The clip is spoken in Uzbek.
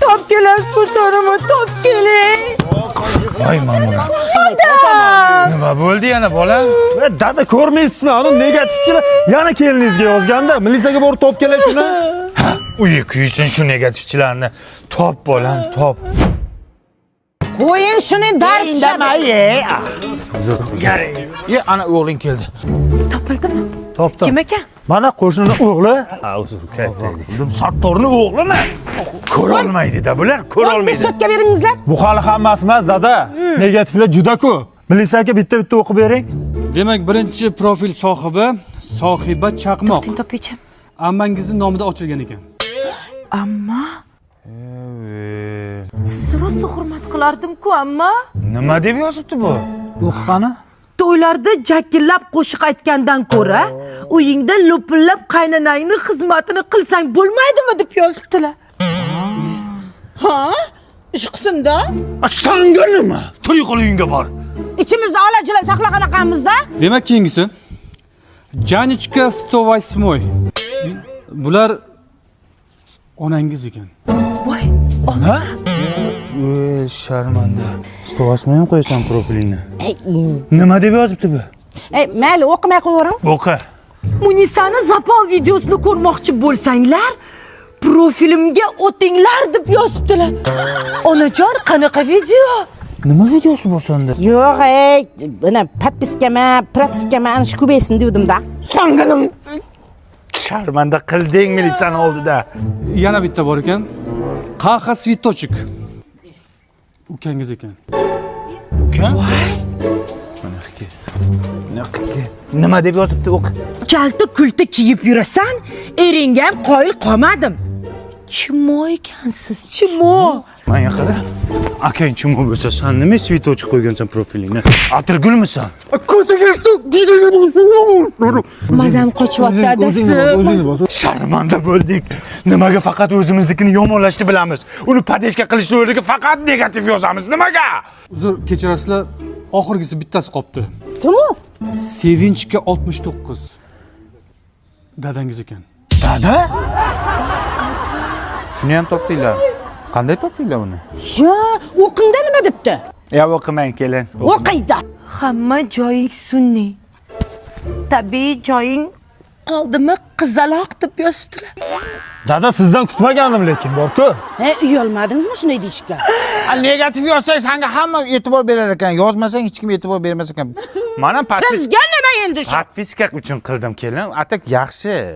Top kelasiz, to'rimi, top keling. Voy, Ma'mura. Nima bo'ldi yana, bola? Dada, ko'rmaysizmi? Ani negativchilar yana keliningizga yozganda, milisaga borib top kelar shuni. Uyi kuysin shu negativchilarni. Top, bolam, top. Qo'ying shuni, dard tushadi. Ye, ana o'g'ling keldi. Topildimi? Topdim. Kim ekan? Mana qo'shnini o'g'li. Ha, uzr, Sattorni o'g'limi? Ko'rolmaydi-da bular, 15 ko'rolmaydi. Sotka beringizlar. Bu hali hammasi emas, dada. Negativlar juda ko'p. Milisa aka, bitta bitta o'qib bering. Demak, birinchi profil sohibi Sohiba Chaqmoq. Topaycham. Ammangizni nomida ochilgan ekan. Amma, sizni rosa hurmat qilardim-ku, amma. Nima deb yozibdi bu? O'qi qani. To'ylarda jakillab qo'shiq aytgandan ko'ra, uyingda lo'pillab qaynonangni xizmatini qilsang bo'lmaydimi, deb yozibdilar. Ha? Ish qilsin-da. Sanga nima? Tur, qo'l, uyingga bor. Ichimizda olajila saqlagan. Demak, keyingisi Janichka 108. Bular onangiz ekan. Voy. Ha? Ey, sharmanda. 108 ham qo'yasan profilingni. Nima deb yozibdi bu? Ey, mayli, o'qimay qo'yavering. O'qi. Munisani запал videosini ko'rmoqchi bo'lsanglar, profilimga o'tinglar, deb yozibdilar. Onajon, qanaqa video? Nima videosi bor senda? Yo'q, ey, mana подписка ma, propiska ma, ana shu ko'paysin devdim-da. Sanga nima? Sharmanda qilding milisani oldida. Yana bitta bor ekan. Qaha Цветочек. Ukangiz ekan. Manaqiki. Nima deb yozibdi, o'qi. Kalta kulta kiyib yurasan, eringga ham qoyil qolmadim. Чмо ekansiz, чмо. Manga qara. Akang чмо bo'lsa, san nima цветочек qo'ygansan profilingni? Atirgulmisan? Mazam qochyapti, adasi. Sharmanda bo'ldik. Nimaga faqat o'zimiznikini yomonlashni bilamiz? Uni поддержка qilishni o'rniga faqat negativ yozamiz. Nimaga? Uzr, kechirasizlar, oxirgisi bittasi qolibdi. Kim u? Sevinchga 69. Dadangiz ekan. Dada? Shuni ham topdinglar. Qanday topdinglar uni? Yo, o'qingda, nima debdi? Ya, o'qimang, kelin. O'qiydi. Hamma joying sun'iy. Tabiiy joying qoldimi, qizaloq, deb yozibdilar. Dada, sizdan kutmagandim lekin, bor-ku. He, uyalmadingizmi shunday deyishga? Negativ yozsang, sanga hamma e'tibor berar ekan. Yozmasang, hech kim e'tibor bermas ekan. Mana Sizga nima endi shu? Подписка uchun qildim, kelin. А так yaxshi.